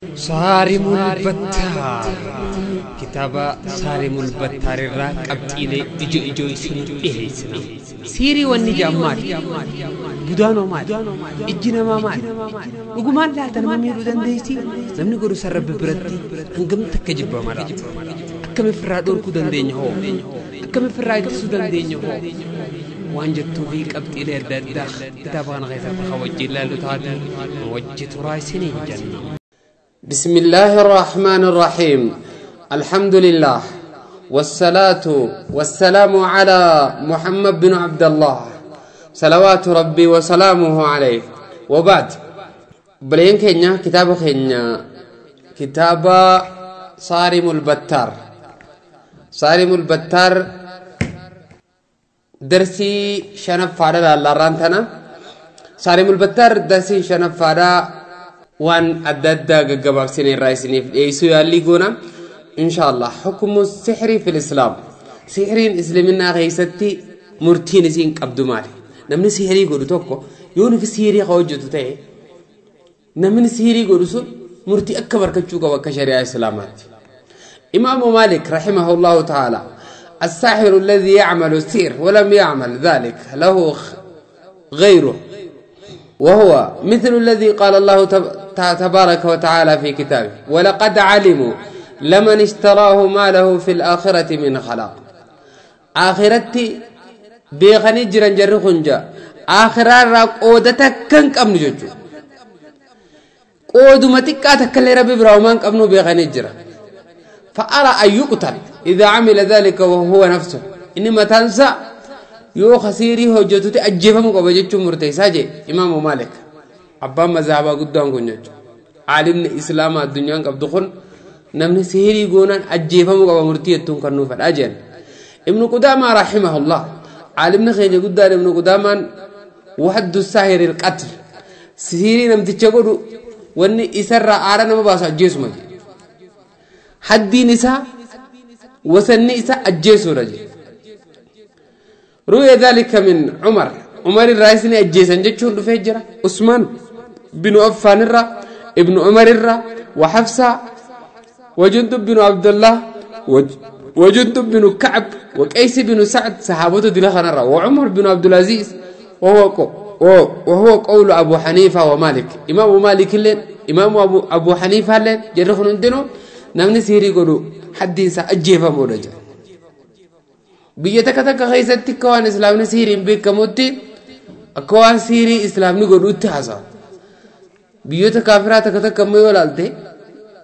Saarimul Battaar kitaaba Saarimul Battaar irraa qabxiilee ijoo ijoo isinii dhiyeessina. Siirii wanni jedhan maali? Budaanoo maali? Ijji namaa maali? Dhugumaan laata nama miidhuu dandeessi? Namni godhu san Rabbi biratti hangam takka jibbama laata? Akkam ofirraa dhorkuu dandeenya hoo? Akkam ofirraa ittisuu dandeenya hoo? Waan jettuu fi qabxiilee adda addaa kitaaba kana keessatti kan wajjin ilaallu taate wajji turaa isiniin jenna. بسم الله الرحمن الرحيم. الحمد لله والصلاة والسلام على محمد بن عبد الله صلوات ربي وسلامه عليه وبعد. بلين كينيا كتاب كينيا كتاب صارم البتار. صارم البتار درسي شنف فارا لارانتنا. صارم البتار درسي شنف فارا وان أدد جباب سنين رايسني في يالي إن شاء الله. حكم السحر في الإسلام. سحرين إسلامنا غيستي مرتين سين قبض مالي. نمني سحري يقولوا توكو يون في سحري خوجتو تي نمني سحري يقولوا سن مرتي أكبر كتشوكا وكشريعة إسلامات. إمام مالك رحمه الله تعالى: الساحر الذي يعمل السحر ولم يعمل ذلك له غيره، وهو مثل الذي قال الله تبارك وتعالى في كتابه: ولقد علموا لمن اشتراه ما له في الآخرة من خلاق. آخرتي بيغني جران جرخنجا آخرة راقودتك كنك أمن جوجو قودو ما تكاتك اللي ربي براومان أمنو بيغني جران. فأرى أن يقتل إذا عمل ذلك وهو نفسه. إنما تنسى يو خسيري هجتوتي أجيبهم قبجتشو مرتيساجي. إمام مالك أبا مذهبا قدام كنجو عالمنا إسلام الدنيا قبضخن نمني سهري قونان أجيبهم قبا مرتيتون كنو فالأجل. ابن قدامة رحمه الله عالمنا خيجي قدام ابن قدامة: وحد الساهر القتل. سهري نمتشقودو واني إسر آرانا مباسا أجيسو مجي حدي نساء وسني إسا أجيسو رجي. روي ذلك من عمر. عمر الرئيس أجيسان جتشون فجرة. عثمان بن عفان الرا، ابن عمر الرا، وحفصة، وجندب بن عبد الله، وجندب بن كعب، وقيس بن سعد صحابته دلخنا الرا، وعمر بن عبد العزيز، وهو قول أبو حنيفة ومالك. إمام مالك لين إمام أبو حنيفة لين جرخن دينو نمني سيري يقولوا حد أجيفة مورجا. biyya takka takka keessatti akka waan islaamni siiriin beekamutti akka waan siirii islaamni godhutti haasa'a. Biyyoota kaafiraa takka takka ammoo yoo ilaalte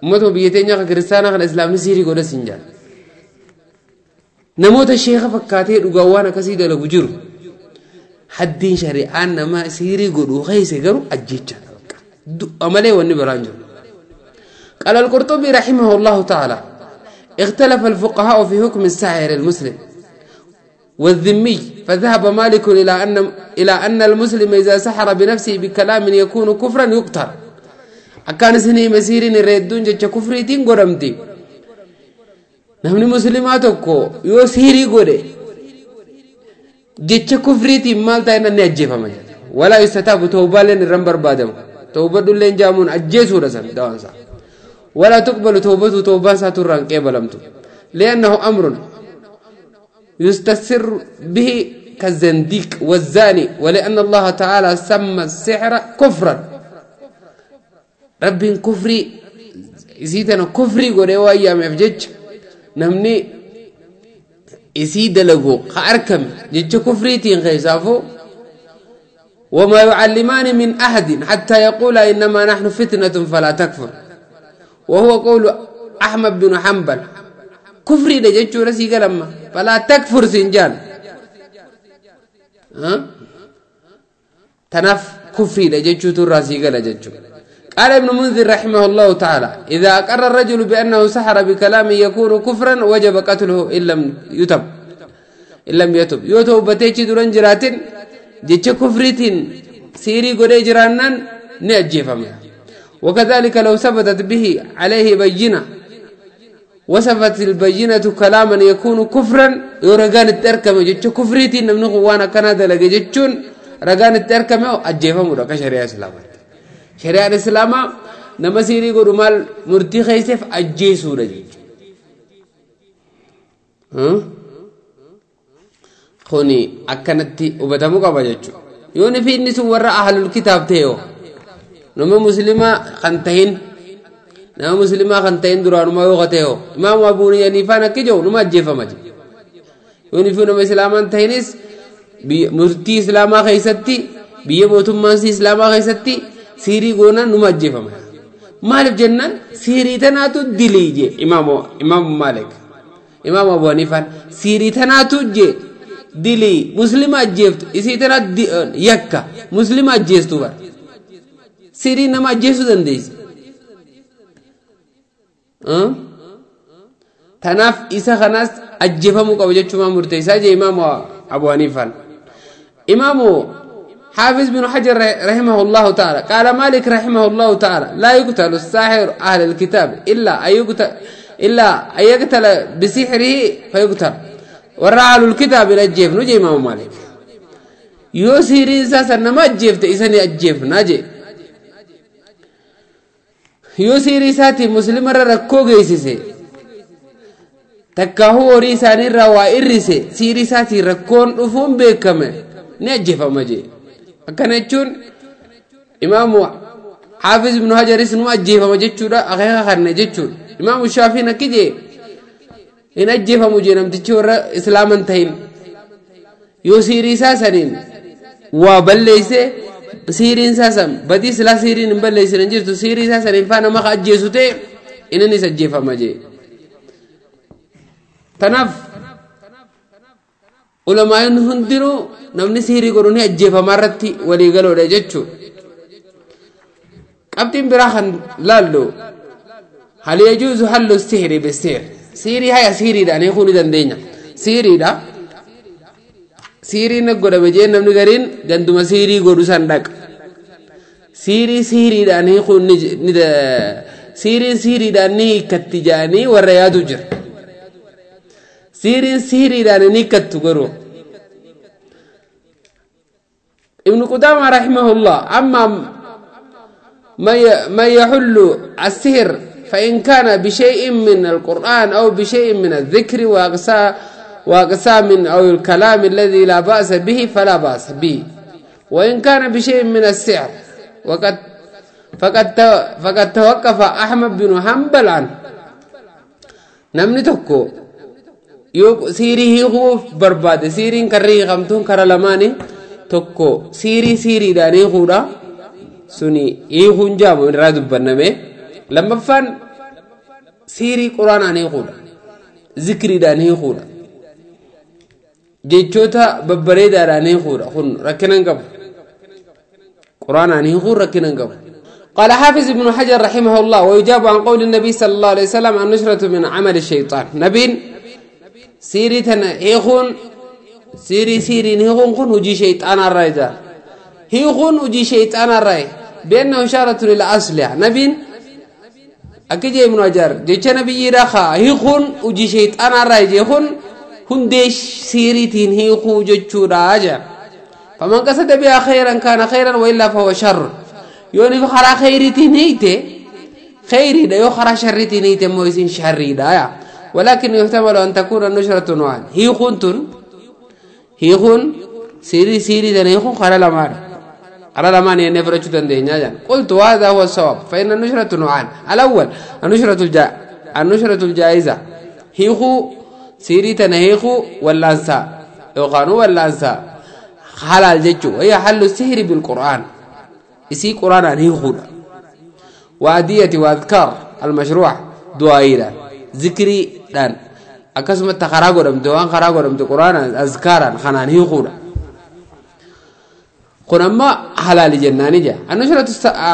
uummatuma biyya teenyaa kan kiristaanaa kana islaamni siirii godha siin jedha. Namoota sheeka fakkaatee dhugaa waan akkasii dalagu jiru. Haddiin shari'aan nama siirii godhu keessa garuu ajjeechaadha bakka. Du'a malee wanni biraan jiru. قال القرطبي رحمه الله تعالى: اختلف الفقهاء في حكم الساحر المسلم والذمي، فذهب مالك إلى أن المسلم إذا سحر بنفسه بكلام يكون كفرا يقتل. أكان سني مسيرين الردون جت كفريتين قرمتي. نحن مسلماتكو يوسيري قري جت كفريتين مالتا إن نجيفة مجد ولا يستتاب توبة لين الرمبر بادم توبة لين جامون أجيسو رسم دوانسا ولا تقبل توبته توبة ساتوران كيبلمتو لأنه أمر يستسر به كالزنديق والزاني، ولأن الله تعالى سمى السحر كفرا. رب كفري يزيدنا كفري قريوا أيام يفجج نمني يزيد لغو خاركم جج كفري تين خيسافو. وما يعلمان من أحد حتى يقول إنما نحن فتنة فلا تكفر، وهو قول أحمد بن حنبل. كفري لجج رسي لما فلا تكفر سنجان ها تنف كفري لجج راسي لجج. قال ابن منذر رحمه الله تعالى: إذا أقر الرجل بأنه سحر بكلام يكون كفرا وجب قتله إن لم يتب. إن لم يتب يتوب بتيجي درن جراتين جج كفريتين سيري قري جرانان نأجيفهم. وكذلك لو ثبتت به عليه بينة وصفت البينة كلاما يكون كفرا يرغان التركم جتش كفريتي نمنه وانا كندا لقى جتشون رغان التركم أجيفهم ورقا شريعة الإسلام. شريعة الإسلام Nama siirii godhu maal murtii keeyseef ajjeesuudha jechuudha. Kuni akkanatti hubatamuu qaba jechuudha. Yoo nufi inni sun warra ahlul kitaab ta'e yoo nama muslimaa kan tahin nama muslimaa kan tahin duraanumaa yoo ta'e yoo imaamu Abuu Haniifaan akka jiru numa ajjeefama jechuudha. Yoo nufi nama islaamaan tahinis murtii islaamaa keessatti biyya mootummaan islaamaa keessatti siirii goonaan numa ajjeefama. Maaliif jennaan siirii tanaatu dilii jee imaamu Maalik imaamu Abuu Haniifaan siirii tanaatu jee dilii muslima ajjeeftu isii tana yakka muslima ajjeestu bara siirii nama ajjeesuu dandeessi. Tanaaf isa kanaas ajjeefamuu qaba jechuun murteessaa jee imaamu Abuu Haniifaan. Imaamu حافظ بن حجر رحمه الله تعالى قال مالك رحمه الله تعالى لا يقتل الساحر أهل الكتاب إلا أن يقتل بسحره فيقتل ورعال الكتاب الأجيف نجي إمام مالك يوسيري ساسا نما أجيفت إساني أجيف نجي يوسيري ساتي مسلم ركو جيسيسي تكاهو ريساني روا إرسي سيري ساتي ركون رفون بكمه نجيف مجي akkana jechuun imaamu Xaafiz ibnu Hajaris numa ajjeefama jechuudha akeeka kanna jechuudha. Imaamu Shaafiin akki jee hin ajjeefamu jee namtichi warra islaaman tahin yoo siirii isaa saniin waa balleeyse siiriin isaa san badii silaa siiriin hin balleeysin hin jirtu siirii isaa saniin faa nama ka ajjeesu ta'e inninis ajjeefama jee. Tanaaf ulamaa'in hundinuu namni siirii godhu ni ajjeefamaa irratti walii galoodha jechuudha. Qabxiin biraa kan laallu hal yajuuzu hallu sihri bisihr siirii haya siiriidhaan hiikuu ni dandeenya. Siiriidha siiriin godhame jee namni gariin ganduma siirii godhu san dhaqa. Siirii siiriidhaan hiikuu ni siiriin siiriidhaan ni hiikkatti jedhanii warra yaadu jira. Siiriin siiriidhaan ni hiikkattu garuu. ابن قدامة رحمه الله أما ما يحل السحر فإن كان بشيء من القرآن أو بشيء من الذكر وأقسام أو الكلام الذي لا بأس به فلا بأس به وإن كان بشيء من السحر فقد توقف أحمد بن حنبل عنه. نمني تكو سيري هو برباد سيرين كري خمتون كرلماني tokko siirii siiriidhaan hiikuudha suni hiikuun jaamu irraa dubbanname. Lammaffaan siirii quraanaan hiikuudha zikriidhaan hiikuudha jechoota babbareedaadhaan hiikuudha kun rakkina hin qabu quraanaan hiikuun rakkina hin qabu. قال حافظ ابن حجر رحمه الله ويجاب عن قول النبي صلى الله عليه وسلم النشرة من عمل الشيطان. نبين سيري هيخون سيري سيري هيخون كن وجي شيطان الرأي ده هيخون وجي شيطان الرأي بأنه إشارة للأصل. نبين أكيد ابن حجر جيش نبي رخا هيخون وجي شيطان الرأي جيخون هندش سيري تين هيخو جتشو راجع فمن قصد بها خيرا كان خيرا وإلا فهو شر. يوني خرا خيري تنيته خيري ده يو خرا شري تنيته مويسين شري ده يا. ولكن يحتمل أن تكون النشرة نوعا هي خنتن هي خن سيري سيري ده هي خن خرا لمان خرا لمان يعني فرشة تندينيا. قلت وهذا هو الصواب فإن النشرة نوعان. الأول النشرة الجائزة هي خو سيري تنهي خو ولا أنسى يقانو ولا أنسى حلال جتشو هي حل السحر بالقرآن يسي قرآن هي خود وأدية وأذكار المشروع دعائنا ذكري دان أكسم التخراج ورم دوان خراج ورم القرآن أذكارا خنان هي خود قرآن حلال جناني جا النشرة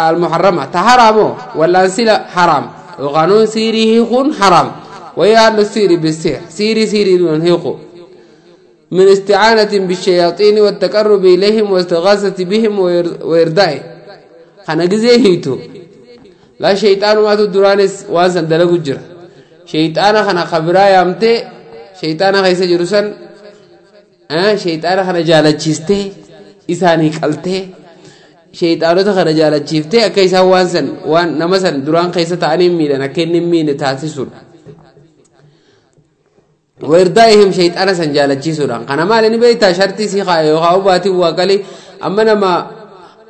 المحرمة تحرمه ولا سيل حرام وقانون سيري هي خون حرام وهي أهل السيري بالسير سيري سيري دون هي خو من استعانة بالشياطين والتقرب إليهم واستغاثة بهم وإردائه خنا جزيهيتو لا شيطان ما تدرانس وازن دلقو جرا شيطان خنا خبرا يامتي شيطان خيس جرسن شيطان خنا جالتشيستي إساني قلتي Shayxaanota kana jaalachiiftee akka isaan waan san waan nama san duraan keessa ta'anii miidhan akka inni miine taasisuudha. Weerdaa'ihim shayxaana san jaalachiisuudhaan kana maal inni beektaa shartii si kaa'e yookaan baatii waa qalii amma nama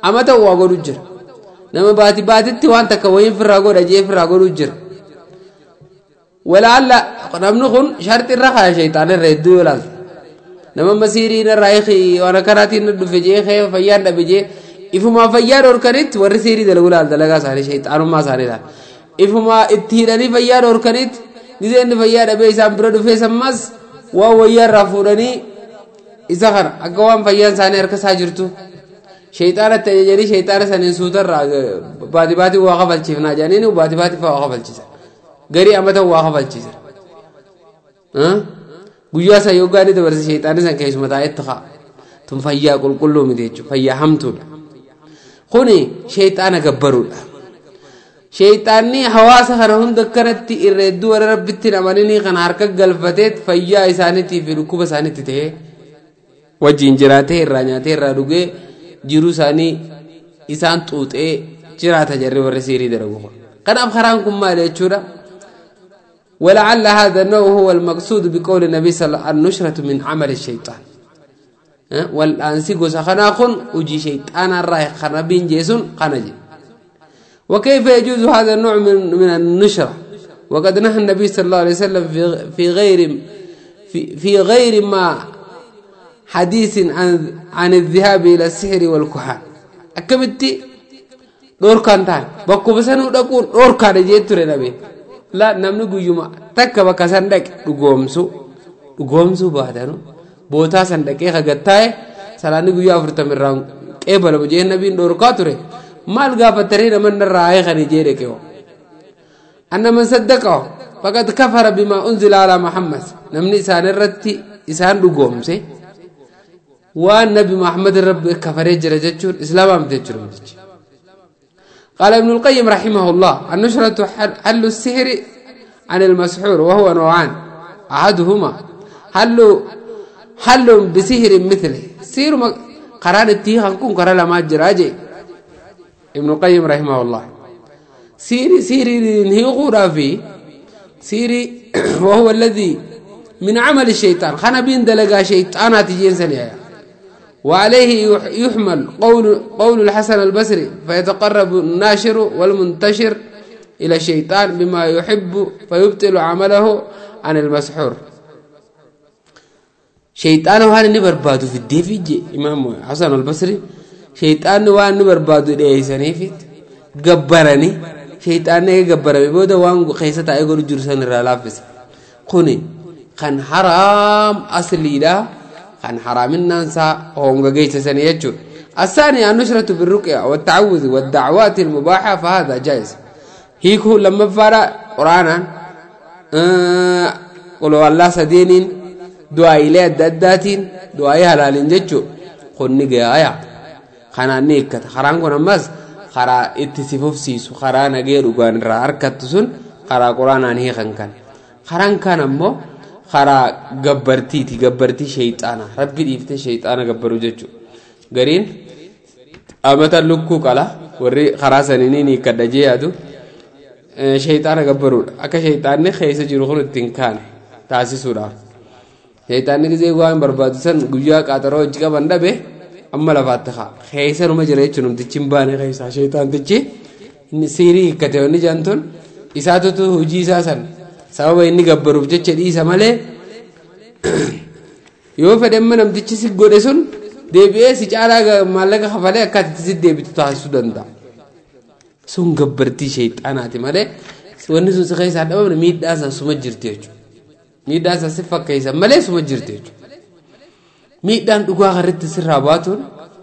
amata waa godhu jira. Nama baatii baatitti waan takka wayiin firraa godha jee firraa godhu jira. Walaalla namni kun shartii irra kaa'e shayxaana irra hedduu yoo ilaalte. Nama masiiriin irraa waan akkanaatiin dhufe jee fayyaan dhabe jee. Ifuma fayyaa dhorkanitti warri siirii dalagu laal dalagaa isaanii shayxaanummaa isaanii laal. Ifuma itti hidhanii fayyaa dhorkanitti gisee inni fayyaa dhabee isaan bira dhufee sammas waan wayyaa irraa fuudhanii isa kana akka waan fayyaan isaanii harka isaa jirtu shayxaanatti ajajanii shayxaana saniin suutarraa baatii baatii waa kafalchiifnaa jedhanii baatii baatii fa'aa waa kafalchiisan. Garii amata waa kafalchiisan. Guyyaa isaa yoo gaarii dabarse shayxaanni san keessuma taa'etti ka'a. Tun fayyaa qulqulluu miti jechuudha fayyaa hamtuudha. Kuni shayxaana gabbaruudha. Shayxaanni hawaasa kana hunda akkanatti irra hedduu warra rabbitti amananii kana harka galfateet fayyaa isaaniitii fi dhukkuba isaaniitti ta'ee wajjin jiraatee irraa nyaatee irraa dhugee jiruu isaanii isaan xuuxee jiraata jarri warra siirii dalagu kun. Kanaaf karaan kun maali jechuudha? ولعل هذا النوع هو المقصود بقول النبي صلى الله عليه وسلم النشرة من عمل الشيطان. والأنسي قوسا خناخن وجي شيطان الراي خنبين جيسون خنجي. وكيف يجوز هذا النوع من النشرة وقد نهى النبي صلى الله عليه وسلم في غير ما حديث عن الذهاب إلى السحر والكهان. أكملتي دور كان تان بكو بسنو دكون دور كان جيت ترى لا نمنو قيوما تكبا كسندك دغومسو بعدنو bootaa san dhaqee hagattaa'e salaanni guyyaa 40 irraan qeebalamu jee nabiin dhorkaa ture maal gaafatanii namanna irraa haayikanii jee dhaqee anna man saddaqahu faqad kafara bimaa unzila alaa Muhammad namni isaan irratti isaan dhugoomse waan nabi Muhammad rabbi kafaree jira jechuun islaamaa miti jechuudha mitichi. قال ابن القيم رحمه الله النشرة حل السحر عن المسحور وهو نوعان أحدهما حل بسحر مثله سير قران التيخ نكون قران ما جراجي ابن القيم رحمه الله سيري سيري هي غرافي سيري وهو الذي من عمل الشيطان خنا بين دلقا شيطانات جنسنيا وعليه يحمل قول الحسن البصري فيتقرب الناشر والمنتشر إلى الشيطان بما يحب فيبطل عمله عن المسحور. شيطان وان نبربادو في الديفيج إمام حسن البصري شيطان وان نبربادو ديسانيفيت جبرني شيطان جبرني بودا وان خيسة أيقول جرسان الرلافس خوني كان حرام أصلي لا كان حرام الناس هم جيت سنيتشو. الثاني النشرة بالرقية والتعوذ والدعوات المباحة فهذا جائز. هيكو لما فرا قرانا قولوا الله سدينين دعاء إلى الداداتين دعاء هلالين جتشو خني جايا خنا نيكت خران كنا مس خرا اتسفوف سيسو خرا نغير وغان را أركتسون خرا قرانا نهي خنكن خران كان أمو خرا جبرتي تي جبرتي شيطانا ربي ديفت شيطانا جبرو جتشو غرين أمتا لوكو كلا وري خرا سنيني كدجي أدو شيطانا جبرو أكا شيطان خيسة جروخون التنكان تاسيسورا شيطان كزي وان برباد سن غيا قاطرو جيغا بنده اما لفاتخا خيسه نما جره چنم تچم بانه خيسا شيطان تچي سيري كته جانتون isaatutu hojii isaa san sababa inni gabbaruuf jecha dhiisa malee yoo fedhe namtichi si godhe sun deebi'ee si caalaa maallaqa kafalee akka ati si deebitu taasisuu danda'a. Sun gabbartii sheexaanaati malee wanni sun si keessaa dhabamne miidhaa san suma jirti jechuudha. Miidhaan san si fakkeessan malee suma jirti jechuudha. Miidhaan dhugaa karritti sirraa baatuun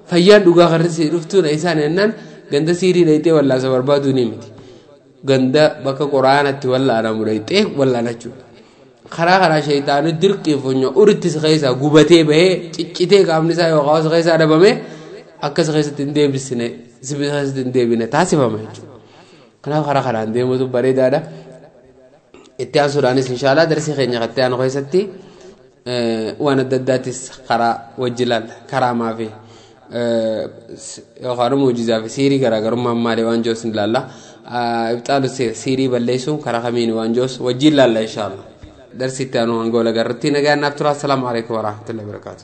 fayyaan dhugaa karritti si dhuftuun isaan ennaan ganda siirii dhayitee wallaansa barbaaduu ni miti. Ganda bakka quraanatti wallaanamu dhayitee wallaanachuudha. Karaa karaa sheexaanii dirqii funyoo uritti si keessaa gubatee bahee ciccitee qaamni isaa yookaan si keessaa dhabamee akka si keessatti hin deebisne si keessatti hin deebine taasifama jechuudha. Kanaaf karaa karaan deemutu bareedaadha. Itti aansuudhaanis inshaallah darsii keenya qattee aanu keessatti waan adda addaatis karaa wajji ilaalla karaamaa fi Yookaan muujizaa fi siirii garaagarummaan maali waan joos ni ilaalla. Ibxaalu siirii balleessuun karaa kamiin waan joos wajjin ilaalla inshaallah. Darsiitti aanu hanga wal agarrutti nagaan naaf tura. Assalaamu alaikum warahmatullahi wabarakaatu.